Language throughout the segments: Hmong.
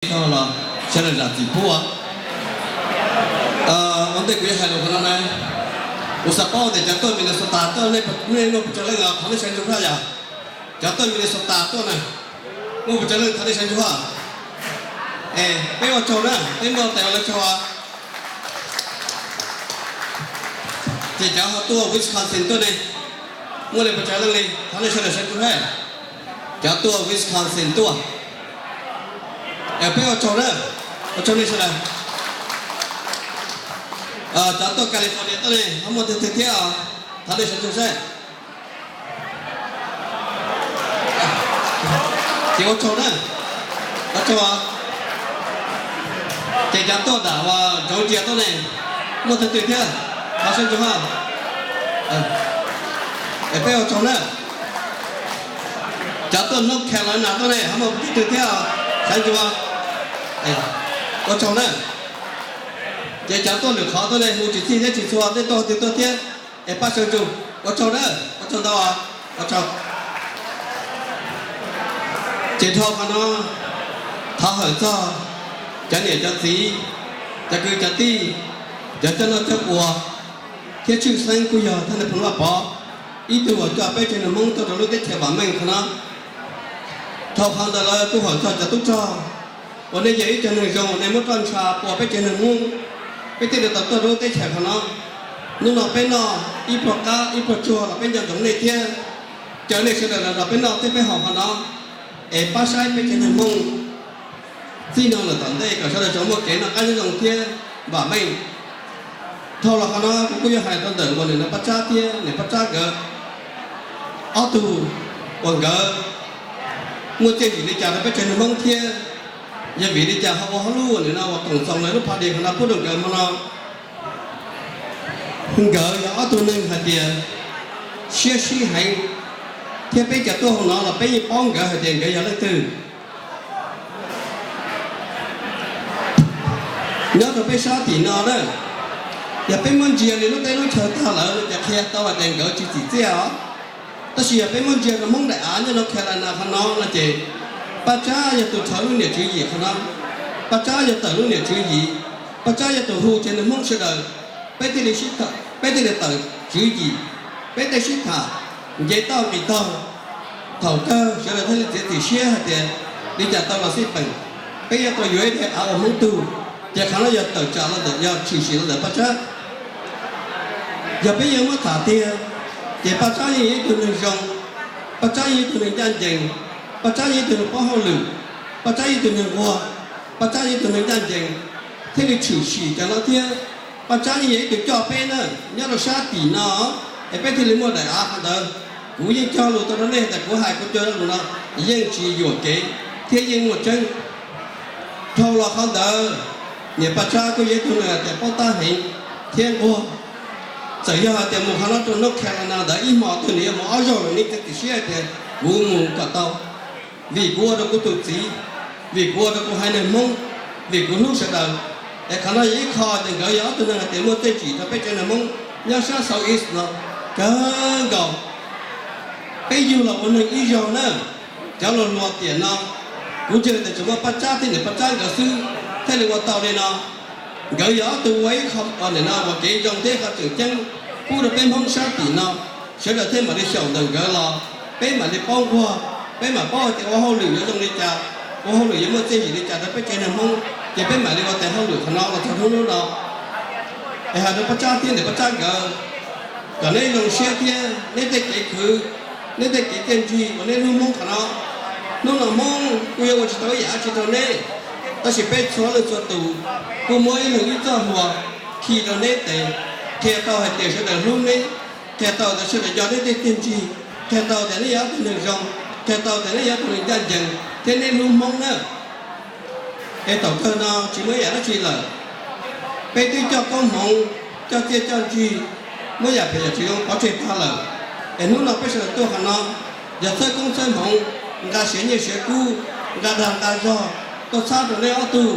Txog los sawv daws zam txim pub. Ua ntej kuv yuav hais lus qhov no na, kuv xav paub tias cov tuaj Minnesota tuaj nej muaj pes tsawg leej, thov nej sawv ntsuag haj yam. Cov tuaj Minnesota tuaj na, muaj pes tsawg leej, thov nej sawv ntsuag haj. Es peb ua tsaug na, peb muaj tais lawv tsaug. Ces cov ho tuaj Wisconsin tuaj ne, muaj li pes tsawg leej li, thov nej sawv daws sawv ntsuag haj. Cov tuaj Wisconsin tuaj, peb ua tsaug na, ua tsaug nej sawv daws. Cov tuaj California tuaj ne, ho muaj twg twg thiab, thov nej sawv ntsuag seb. Ces ua tsaug na, ua tsaug. Ces cov tuaj nram uas Georgia tuaj ne, muaj twg twg thiab, thov sawv ntsuag haj. Es peb ua tsaug na. Cov tuaj North Carolina tuaj ne, ho muaj twg twg thiab, sawv ntsuag. Ua tsaug na. Ces cov tuaj lwm qhov tuaj ne, hu tsis txhij thiab tsis txhua, tej tuaj twg tuaj thiab, es pab sawv ntsuag, ua tsaug na, ua tsaug ntau, ua tsaug. Ces dhau qhov no, thov hawm txog cov niam cov txiv, cov kwv cov tij, cov coj noj coj ua, thiab tshwj xeeb kuj yog thawj nais phoo Vaj Pov, ib tug uas coj peb tsev neeg Hmoob tuaj rau lub teb chaws vam meej qhov no. Dhau qhov ntawd lawm kuj hawm txog cov tub rog uas nej yog ib co neeg zoo, nej muab roj ntsha pua peb tsev neeg Hmoob, peb thiaj li tau tuaj rau lub teb chaws qhov no. Hnub no peb noj ib pluag qab ib pluag tsuag los peb nco ntsoov nej thiab. Caw nej sawv daws los nrog peb noj thiab peb haus qhov no, es pab saib peb tsev neeg Hmoob txij no lawm tom ntej kom sawv daws tsuas muaj kev noj qab nyob zoo thiab vam meej. Dhau los qhov no kuv kuj yuav hais rau ntawm uas niam no Paj Tsab thiab niam Paj Tsab nkawd ob tug uas nkawd muaj txiaj ntsig li cas rau peb tsev neeg Hmoob thiab yog vim li cas ho ua hauj lwm uas niam no uas koom txoos lawv lub party qhov no pub rau nkawd hmo no. Nkawd yog ob tug neeg hais tias siab sib heev, thiab peb cov tuaj hauv no los peb yeej paub nkawd hais tias nkawd yog leej twg. Nyob rau peb sab tim no na, yog peb muab ntsia li lub teb lub chaw tag lawm no ces qhia tau hais tias nkawd tsis txim txiaj os. Tab sis yog peb muab ntsia rau Hmoob daim av nyob North Carolina qhov no no ces Paj Tsab yog tus rhawv lub niam tswv yim qhov no. Paj Tsab yog tawm lub niam tswv yim, Paj Tsab yog tus hu tsev neeg Hmoob sawv daws, peb thiaj li sib tham, peb thiaj li tawm tswv yim, peb thiaj sib tham, nce toj nqis taug. Thaum kawg sawv daws thiaj li txiav txim siab hais tias li cas tau los xij peem, peb yuav tau yuav ib daim av ua Hmoob tug. Ces qhov no yog tawm tsam los ntawm, yog tshwm sim los ntawm Paj Tsab. Yog peb yeej muab tham tiag, ces Paj Tsab yeej yog ib tug neeg zoo, Paj Tsab yeej yog ib tug neeg ncaj ncees, Paj Tsab yeej yog ib tug neeg paub hauj lwm, Paj Tsab yeej yog ib tug neeg nquag, Paj Tsab yeej yog ib tug neeg ncaj ncees, thiaj li tshwm sim cov no thiab. Paj Tsab yeej yog ib tug coj peb na, nyob rau sab tim no, es peb thiaj li muaj daim av qhov ntawd. Kuv yeej cog lus tau rau nej tias kuv hais kuv cog lus no yeej tsis yuam kev thiab yeej muaj tseeb. Dhau los qhov ntawd, niam Paj Tsab kuj yog ib tug neeg tias paub tab heev thiab nquag. Txawm yog hais tias mus qhov no rau North Carolina ntawd ib hmo twg nws yuav mus ob zaug los nws txiav txim siab hais tias kuv mus kom tau, vim kuv ua rau kuv tus txiv, vim kuv ua rau kuv haiv neeg Hmoob, vim kuv hlub sawv daws. Es qhov no yog ib qho tias nkawd yog ob tug neeg hais tias muaj txiaj ntsig rau peb tsev neeg Hmoob nyob sab South East no kawg nkaus. Peb yug los ua neeg ib zaug na, cov luag hluas tiam no, kuv ntseeg tias tsuas muaj Paj Tsab thiab niam Paj Tsab nkawd xwb thiaj li ua tau li no. Nkawd yog ob tug ua ib qho ua nim no ua kev zoo thiab qhov tseem ceeb pub rau peb Hmoob sab tim no, sawv daws thiaj mam li xyaum ntawm nkawd los, peb mam li paub nquag, peb mam paub hais tias ua hauj lwm yuav zoo li cas, ua hauj lwm yuav muaj txiaj ntsig li cas rau peb tsev neeg Hmoob, ces peb mam li ua tes hauj lwm qhov no los txog hnub no. Es hais rau Paj Tsab thiab niam Paj Tsab nkawd, kom neb zoo siab thiab neb tej kev khwv, neb tej kev txiaj ntsig uas neb hlub Hmoob qhov no. Hnub no Hmoob kuj yuav ua tsis tau ib yam dab tsi rau neb, tab sis peb txhua leej txhua tus kuj muab ib leeg ib txoj hlua khi rau neb tes, qhia tau hais tias sawv daws hlub neb, qhia tau tias sawv daws nco neb tej txiaj ntsig, qhia tau tias neb yog ob tug neeg zoo, qhia tau tias neb yog ob tug neeg ncaj ncees thiab neb hlub Hmoob na. Es thaum kawg no tsis muaj ib yam dab tsi lawm. Peb twb coj koob hmoov, coj txiaj coj ntsig, muab yam phem yam tsis zoo pov tseg tag lawm. Es hnub no peb sawv daws tuaj qhov no, yog txhawb koob txhawb hmoov, nqa siav nyiaj siav kub, nqa dag nqa zog tuaj txhab rau neb ob tug,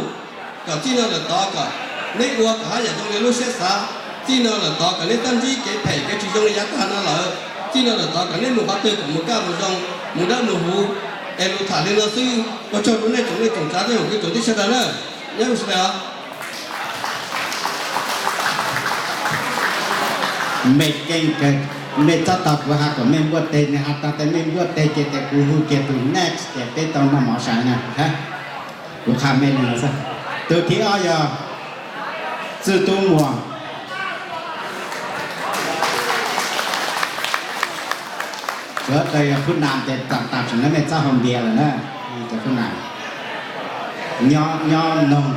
kom txij no lawm tod kom neb ua kom haj yam zoo li lub siab xav. Txij no lawm tod kom neb txawj ntsib kev phem kev tsis zoo li yav tag no lawm. Txij no lawm tod kom neb mus qhov twg kom mus kaj mus zoo, mus dawb mus huv. Es lus tham li no xwb, ua tsaug rau nej tsoom neej tsoom tsav thiab tsoom kwv tsoom tij sawv daws na. Nyob zoo sawv daws os. Mej keeb kawg, mej txhob tau kuv has kom mej npuaj teg, nws has tau tias mej npuaj teg ces tias kuv hu kiag tus next ces peb tau noj mov sai na. Kuv qha mej li no xwb. Tus thib ob yog Txwj Tub Muas. Sawv daws yog khub nam ces tam tam sim no mej txhob hau npias lawm na. Cov khub nam nyob nyob noog,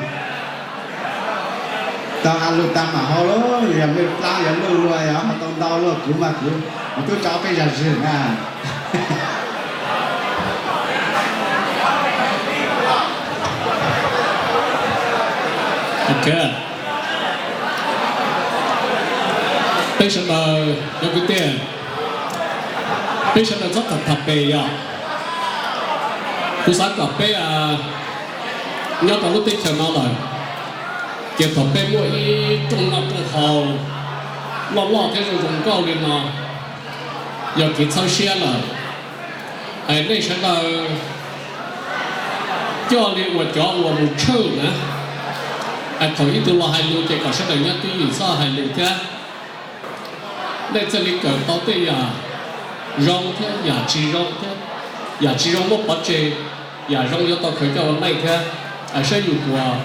tau has lus tag mam hau lauj, yog mej plab yog luj luag yog ho tau ntau luaj kuv mas kuv, kuv twb tso peb zag zig na. Peb sawv daws, cov kwv tij, peb sawv daws txhob tham tham pem yom. Kuv xav kom peb nyob rau lub teb chaws no lawm, ces thaum peb muaj ib rooj noj rooj haus loj loj thiab zoo zoo nkauj li no, yog kev txhawb siab lawm. Es nej sawv daws coj li uas cov uas mus tshawj na, es thaum ib tug los hais lus ces kom sawv daws nyob twj ywm txhob hais lus thiab. Nej thiaj li kawm tau tej yam zoo thiab yam tsis zoo thiab, yam tsis zoo muab pov tseg, yam zoo yuav tau khaws coj ua neej thiab. Es saib yus puas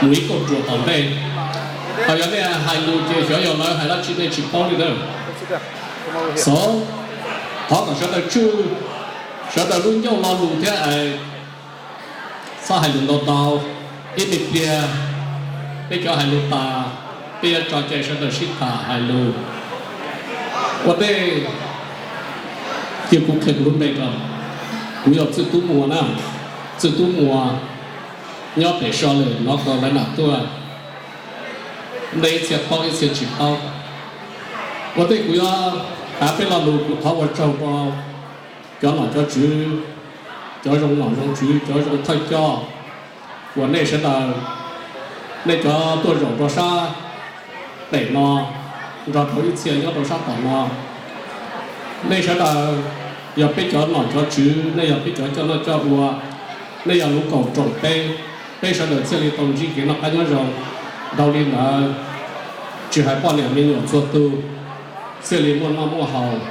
mus ib kauj ruam tom ntej. Thaum yog nej hais lus ces xyov yog lawv hais dab tsi nej tsis paub li na. Xov, thov kom sawv daws tswj sawv daws lub ncauj lo lus thiab es txhob hais lus ntau ntau. Ib me pliag peb cov hais lus tas, peb yuav tso cai sawv daws sib tham hais lus. Ua ntej, cia kuv qhia kuv lub npe rau. Kuv yog Txwj Tub Muas na. Txwj Tub Muas nyob pem so lawm no ko lawv nam tuaj. Nej ib txhia paub ib txhia tsis paub. Ua ntej kuv yuav hais peb lo lus, kuv thov ua tsaug rau cov nom cov tswv, cov zoo nom zoo tswv, cov zoo thawj coj, uas nej sawv daws, nej cov tuaj zaum rau sab pem no nrog rau ib txhia nyob rau sab tom no. Nej sawv daws yog peb cov nom cov tswv, nej yog peb cov coj noj coj ua, nej yog lub kaum roos peb, peb sawv daws thiaj li tau ntsib kev noj qab nyob zoo. Dhau li ntawd, tsis hais poj niam me nyuam txhua tus thiaj li muaj noj muaj haus.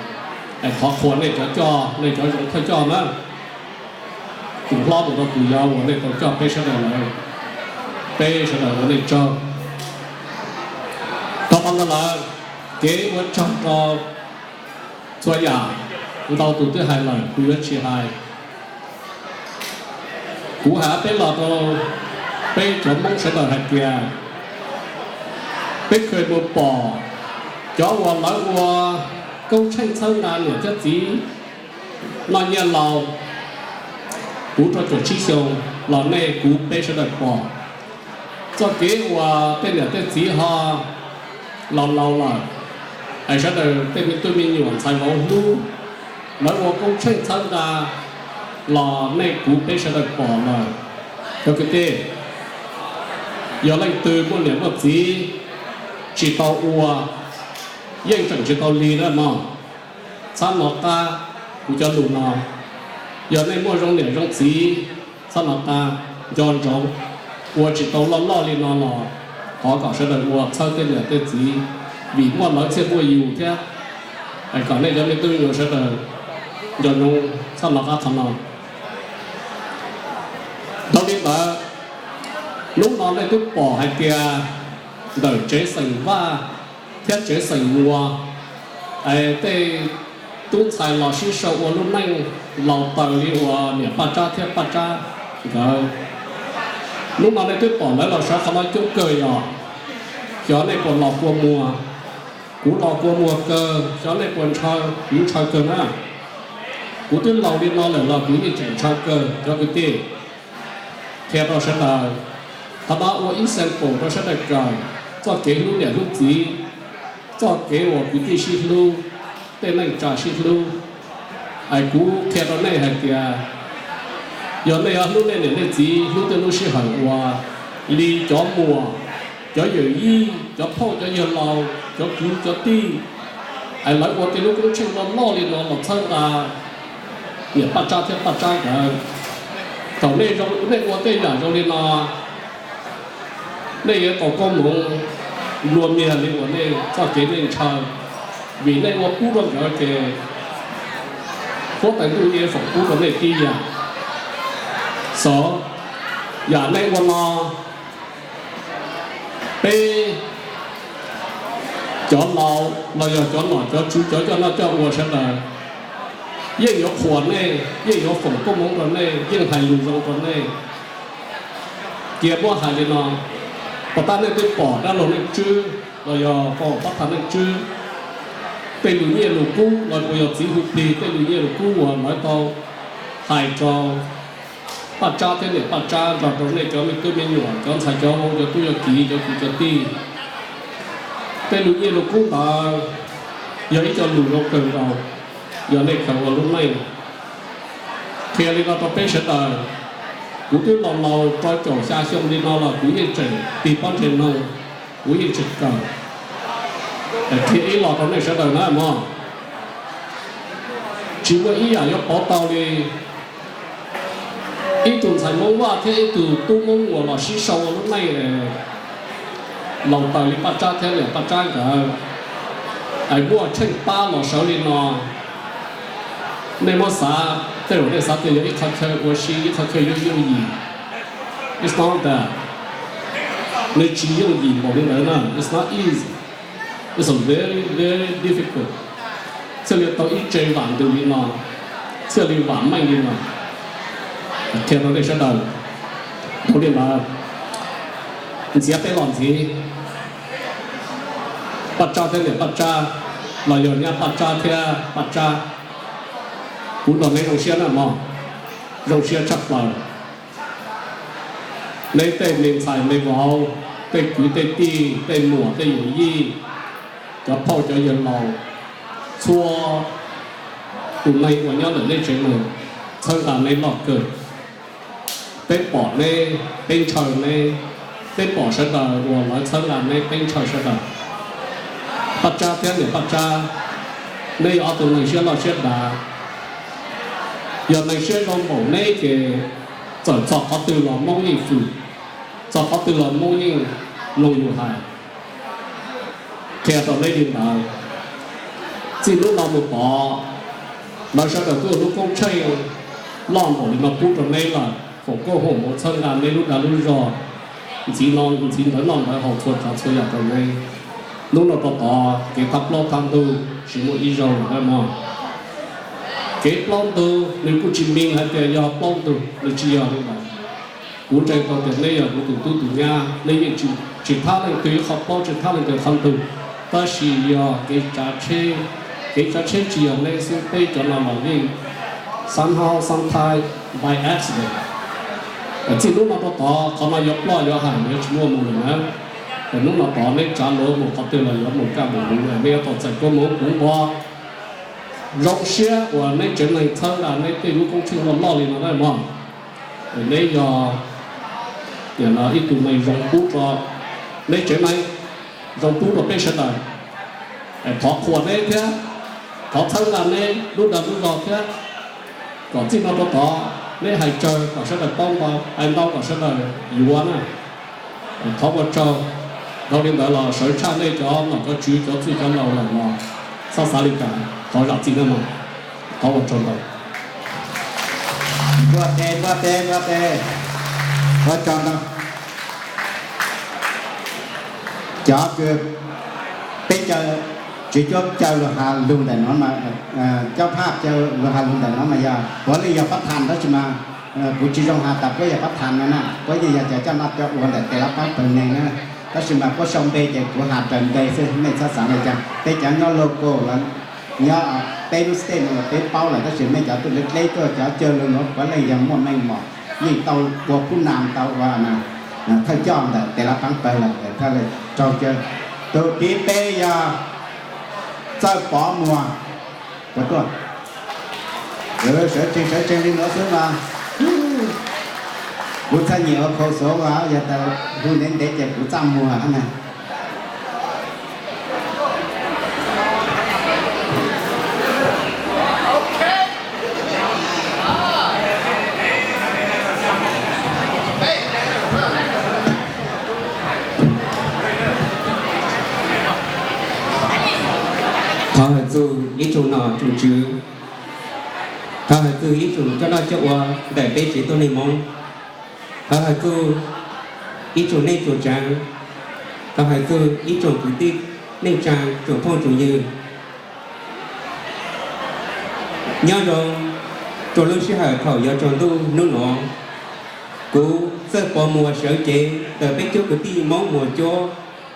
Es thov qhuas nej cov coj, nej cov zoo thawj coj na, tus hlob mus rau tus yau uas nej tau coj peb sawv daws lawm, peb sawv daws ua nej tsaug. Tau qhov ntawd lawm, kev ua tsaug rau txhua yam, ntau tus twb hais lawm kuv yuav tsis hais. Kuv hais peb los rau peb cov Hmoob sawv daws hais tias, peb kheev mus pom cov uas lawv ua koob tsheej txhawb nqa niam thiab txiv noj nyiaj laus puv rau caum tsib xyoos los nej kuv peb sawv daws pom. Txoj kev uas tej niam tej txiv ho laus laus lawm, es sawv daws tej me tub me nyuam ntxhais vauv hlub, lawv ua koob tsheej txhawb nqa los nej kuv peb sawv daws pom lawm. Cov kwv tij, yog leej twg muaj niam muaj txiv tsis tau ua, yeej tseem tsis tau lig na mog. Txhob hnov qab kuv cov lus no. Yog nej muaj zoo niam zoo txiv, txhob hnov qab, nco ntsoov, ua tsis tau loj loj li no los thov kom sawv daws ua txhawb tej niam tej txiv, vim muaj lawv thiaj muaj yus thiab. Es kom nej cov me tub me nyuam sawv daws nco ntsoov txhob hnov qab qhov no. Dhau li ntawd, hnub no nej twb pom hais tias ntawm tsev xeem Vaj thiab tsev xeem Muas, es tej tub ntxhais los sib sau ua lub neej laus taws li uas niam Paj Tsab thiab Paj Tsab nkawd. Hnub no nej twb pom lawv los sawv qhov no coob kawg yom. Xyov nej puas los kua muag, kuv los kua muag kawg, xyov nej puas ntshaw, kuv ntshaw kawg na. Kuv twb laus li no lawm los kuv yeej tseem ntshaw kawg cov kwv tij. Qhia rau sawv daws, qhov no ua ib sample rau sawv daws kawm txoj kev hlub niam hlub txiv, txoj kev uas kwv tij sib hlub, tej neej tsa sib hlub. Es kuv qhia rau nej hais tias, yog nej yuav hlub nej niam nej txiv hlub tej lub sij hawm uas li cov muam, cov yawm yij, cov phauj cov yawg laus, cov kwv cov tij, es lawv ua tej lub koob tsheej loj loj li no los txhawb nqa niam Paj Tsab thiab Paj Tsab nkawd. Thaum nej ua tej yam zoo li no, nej yuav tau koob hmoov luag miag li uas nej txoj kev nej ntshaw, vim nej ua pub rau nkawd ces huab tais ntuj yeej foom pub rau nej tib yam. Xov, yam nej ua no, peb cov laus los yog cov nom cov tswv cov coj noj coj ua sawv daws yeej yuav qhuas nej, yeej yuav foom koob hmoov rau nej, yeej hais lus zoo rau nej. Cia muab hais li no, puas tab nej twb pom dab laug Neej Tswb los yog pab thas Neej Tswb tej lus nyiaj lus kub los puas yog txiv hu plig tej lus nyiaj lus kub uas lawv tau hais rau Paj Tsab thiab niam Paj Tsab nrog rau nej cov me tub me nyuam, cov ntxhais cov vauv, cov tub cov kiv, cov kwv cov tij. Tej lus nyiaj lus kub ntawd yog ib co lus zoo kawg nkaus, yog nej khaws ua lub neej. Qhia li no rau peb sawv daws, kuv twb laus laus rau caum xya xyoo li no los kuv yeej tseem tig pob ntseg noog, kuv yeej tseem kawm. Qhia ib los rau nej sawv daws na mog, tsis muaj ib yam yuav pauv tau li ib tug ntxhais Hmoob Vaj thiab ib tug tub Hmoob uas los sib sau ua lub neej laus taws li Paj Tsab thiab niam Paj Tsab nkawd, es muaj tsheej pab los sawv li no. Nej muab xav, tej zaum nej xav tias yog ib qho chaw ua si, ib qho chaw yooj yooj yim. It's not that. Nws tsis yooj yim npaum li ntawd na. It's not easy. It's a very, very difficult. Thiaj li tau ib tse vam ntws li no, thiaj li vam meej li no. Qhia rau nej sawv daws, dhau li ntawd, ntxiav peb los ntxiv, Paj Tsab thiab niam Paj Tsab, los yog nyab Paj Tsab thiab Paj Tsab, kuv nrog neb zoo siab na mog, zoo siab tshaj plaws. Neb tej me ntxhais me vauv, tej kwv tej tij, tej muam tej yawm yij, cov phauj cov yawg laus, txhua tus neeg uas nyob ntawm neb tsev neeg, txhawb nqa neb loj kawg. Peb pom neb, peb ntshaw neb, peb pom sawv daws uas lawv txhawb nqa neb, peb ntshaw sawv daws. Paj Tsab thiab niam Paj Tsab, neb yog ob tug neeg siab loj siab dav. Yog neeg siab zoo npaum neb ces txawm txog qhov twg los Hmoob yeej fwm, txog qhov twg los Hmoob yeej mloog yus hais. Qhia rau neb li ntawd, txij hnub no mus tod, lawv sawv daws tuaj lub koob tsheej loj npaum li no pub rau neb lawm, foom koob hmoov mus txhawb nqa neb lub dag lub zog, ntxiv no ntxiv ntawd noj ntawd haus txhua tsav txhua yam rau neb. Hnub no rau tod kev thab plaub thab ntug tsis muaj ib zaug lawm na mog. Kev plaub ntug nws kuj tsis mean hais tias yog plaub ntug, nws tsis yog li ntawd. Kuv ntseeg tau tias neb yog kuv tus tub tus nyab, neb yeej tsis thab leej twg ib qho plaub, tsis thab leej twg qhov ntug, tab sis yog kev tsav tsheb, kev tsav tsheb tsis yog neb xwb, peb cov no los yeej somehow, sometime, by accident. Txij hnub no rau tod qhov no yuav ploj yuav hais yuav tsis muaj mus lawm na. Hnub no tod neb tsav luag mus qhov twg los yuav mus kaj mus huv, neb yuav tau txais koob hmoov kuv npog. Zoo siab uas neb tsev neeg txhawb nqa neb tej lub koob tsheej loj loj li no na mog. Neb yog ib tug neeg zoo pub rau neb tsev neeg, zoo pub rau peb sawv daws. Thov qhuas neb thiab, thov txhawb nqa neb lub dag lub zog thiab, kom txij no rau tod neb hais tsawg kom sawv daws paub ntau, hais ntau kom sawv daws yuav na. Thov ua tsaug. Dhau li ntawd los sawv tshaj nej cov nom cov tswv cov txwj cov laus lawm los txhob xav li cas, thov zam txim nawb mog. Thov ua tsaug ntau. Npua tes, npua tes, npua tes. Ua tsaug ntau. Cov kws peb caw, tswv cuab caw lug has lug ntawm no, cov phaj caw lug has lug ntawm no mas yog puav leej yog pab thas tab sis mas kuv tsis zoo has tas puab yog pab thas no na, puab yeej yog cov coj noj coj ua ntawm tes lab pab pawg neeg na. Tab sis mas puab sau npe ces kuv has raws npe xwb, mej txhob xav li cas. Peb cov nyob local los nyob peb lub state no los peb paub lawm, tab sis mej cov tuaj deb deb tuaj cov caw lug nuav puav leej yog muaj meej mom, yeej tau ua phub nas, tau ua thawj coj ntawm tes lab pab pawg lawm. Raug caw. Tus thib peb yog Txawj Pov Muas. Puas tuaj? Sawv tsees sawv tsees li nuav xwb mas. Kuv txhaj nyem ua khau xuv as, yog tas hu ntev ntev ces kuv txaj muag na. Thov hawm txug ib tsoom nom tsoom tswv, thov hawm txug ib tsoom coj noj coj ua ntawm peb tsev tuab neeg Moob, thov hawm txug ib tsoom neej tsoom tsaav, thov hawm txug ib tsoom kwv tij neej tsaa, tsoom phooj tsoom ywg. Nyob zoo rua lub sij hawm thaum yuav tsaus ntuj nub nuav, kuv Txawj Pov Muas sawv cev ntawm peb cuab kwv tij Moob Muas Cuab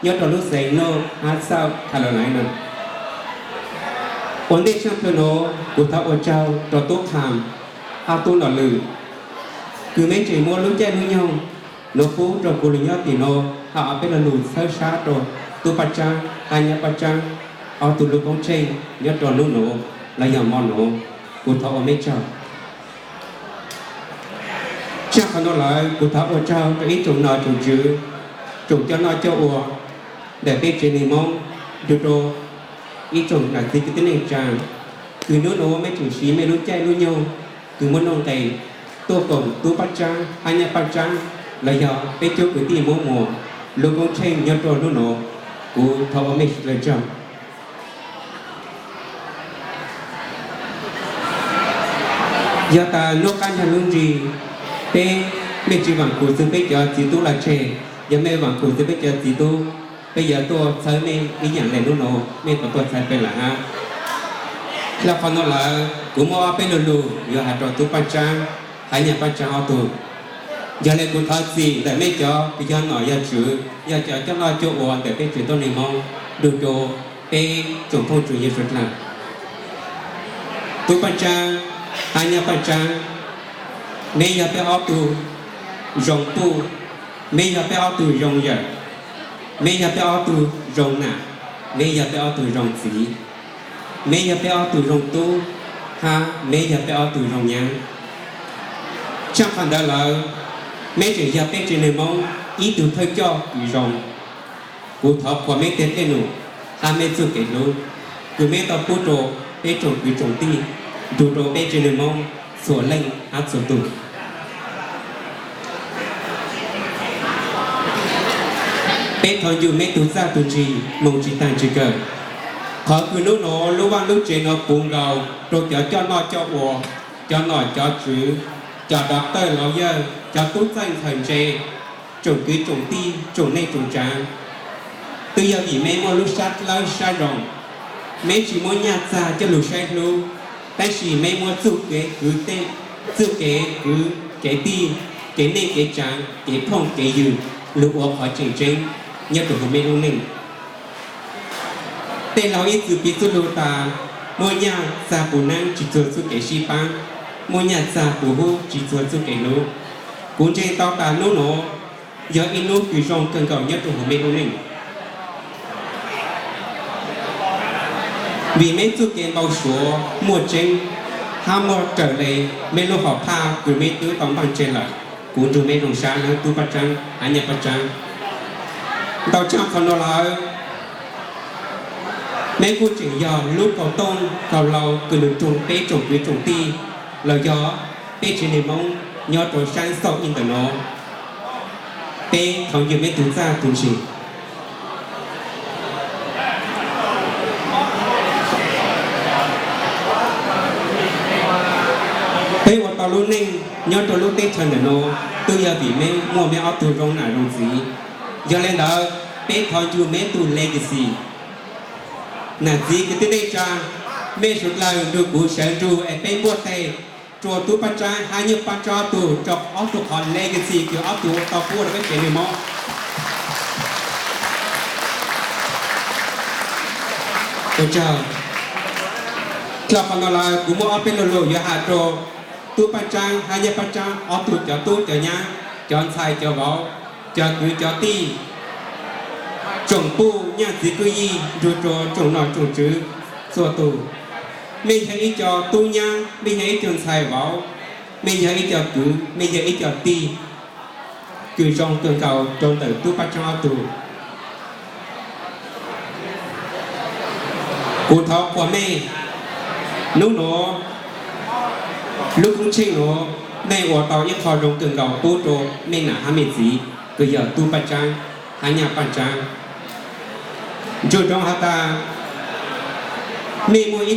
nyob rua lub xeev North hab South Carolina. Ua ntej tshaj plawg nuav kuv thov ua tsaug rua tub Qham hab tub Nom Lwm, kws meb tseem muab lub caij lub nyoog nuav pub rua kuv lug nyob tim nuav hab ob peb lo lug txhawb sab rua tub Paj Tsaab hab nyab Paj Tsaab ob tug lub koob tsheej nyob rua nub nuav los yog mo nuav. Kuv thov ua meb tsaug. Tshaj qhov nuav lawm kuv thov ua tsaug rua ib tsoom nom tsoom tswv, tsoom coj noj coj ua ntawm peb tsev neeg Moob, nrug rua ib tsoom nam txiv kwv tij neej tsaa, kws nub nuav meb tseem siv mej lub caij lub nyoog kws muaj nuj nqes tuaj koom tub Paj Tsaab hab nyab Paj Tsaab los yog peb cuab kwv tij Moob Muas lub koob tsheej nyob rua nub nuav. Kuv thov ua mej sawv dlawg tsaug. Yog tas nub qaab nyag nub nrig peb mej tsi vaam khum txug peb cov txiv tub los tseg, yog mej vaam khum txug peb cov txiv tub, peb yuav tuaj txhawb mej ib yaam le nub nuav mej puas tuaj txhawb peb lawm hab? Dlhau qhov nuav lawm kuv muaj ob peb lo lug yuav has rua tub Paj Tsaab hab nyab Paj Tsaab ob tug. Yog le kuv thov txim ntawm mej cov kws yog nom yog tswv, yog cov coj noj coj ua ntawm peb tsev tuab neeg Moob, nrug rua peb tsoom phooj tsoom ywg sawv dlawg. Tub Paj Tsaab hab nyab Paj Tsaab, meb yog peb ob tug zoo puj, meb yog peb ob tug zoo yawm, meb yog peb ob tug zoo nam, meb yog peb ob tug zoo txiv, meb yog peb ob tug zoo tub, hab meb yog peb ob tug zoo nyab. Tshaj qhov ntawd lawm, meb tseem yog peb tsev neeg Moob ib tug thawj coj kws zoo. Kuv thov qhuas meb tag dlej num hab meb txuj kev hlub kws meb tau pub rua peb tsoom kwv tsoom tij, nrug rua peb tsev neeg Moob txhua leej hab txhua tug. Peb thov ncu meb tug txaj tug ntse moog tsi taag tsi kawg. Qhov kws nub nuav lub vaaj lub tsev nuav puv nkaus rua cov coj noj coj ua, cov nom cov tswv, cov doctor lawyer, cov tub txawj ntxhawm ntse, tsoom kwv tsoom tij, tsoom neej tsoom tsaav, twb yog vim meb muaj lub sab dlawb sab zoo. Meb tsi muab nyaj txag coj lug saib hlub, tab sis meb muab txuj kev kwv tij, txuj kev kwv kev tij, kev neej kev tsaav, kev phooj kev ywg lug ua qhov tseem tseeb nyob rua huv meb lub neej. Tej laug ib txwm piv txuj lug tas, muaj nyaj txag puv neeb tsi txuag txuj kev sib paab, muaj nyaj txag puv hub tsi txuag txuj kev hlub. Kuv ntseeg tau tas nub nuav yog ib nub kws zoo kawg nkaus nyob rua huv meb lub neej. Vim meb txuj kev npau suav muaj tseeb hab muaj raws le meb lub hom phaj kws meb twb tau npaaj tseg lawm, kuv nrug meb zoo sab nawb tub Paj Tsaab hab nyab Paj Tsaab. Ntau tshaj qhov nuav lawm, meb kuj tseem yog lub kaus tooj kaus hlau kws lug rua peb tsoom kwv tsoom tij los yog peb tsev neeg Moob nyob rua saab xauj ib ntawm nuav. Peb thov ncu meb tug txaj tug ntse. Peb ua tau lub neej nyob rua lub teb chaws ntawm nuav twb yog vim meb muaj meb ob tug zoo nam zoo txiv. Yog le ntawd, peb thov ncu meb tug legacy. Nam txiv kwv tij neej tsa, mej suav dlawg nrug kuv sawv nrug es peb npuaj teg rua tub Paj Tsaab hab nyab Paj Tsaab ob tug rua ob tug qhov legacy kws ob tug tau pub rua peb tsev neeg Moob. Ua tsaug. Dlhau qhov nuav lawm kuv muaj ob peb lo lug yuav has rua tub Paj Tsaab hab nyab Paj Tsaab ob tug cov tub cov nyab, cov ntxhais cov vauv, cov kwv cov tij, tsoom puj nyaj txiv kwj yig nrug rua tsoom nom tsoom tswv txhua tug. Mej yog ib co tub nyab, mej yog ib co ntxhais vauv, mej yog ib co kwv, mej yog ib co tij kws zoo kawg nkaus rua ntawm tub Paj Tsaab ob tug. Kuv thov qhuas mej, nub nuav lub koob tsheej nuav mej ua tau ib qho zoo kawg nkaus pub rua mej nam hab mej txiv kws yog tub Paj Tsaab hab nyab Paj Tsaab. Ntsug rua has tas Mej muaj ib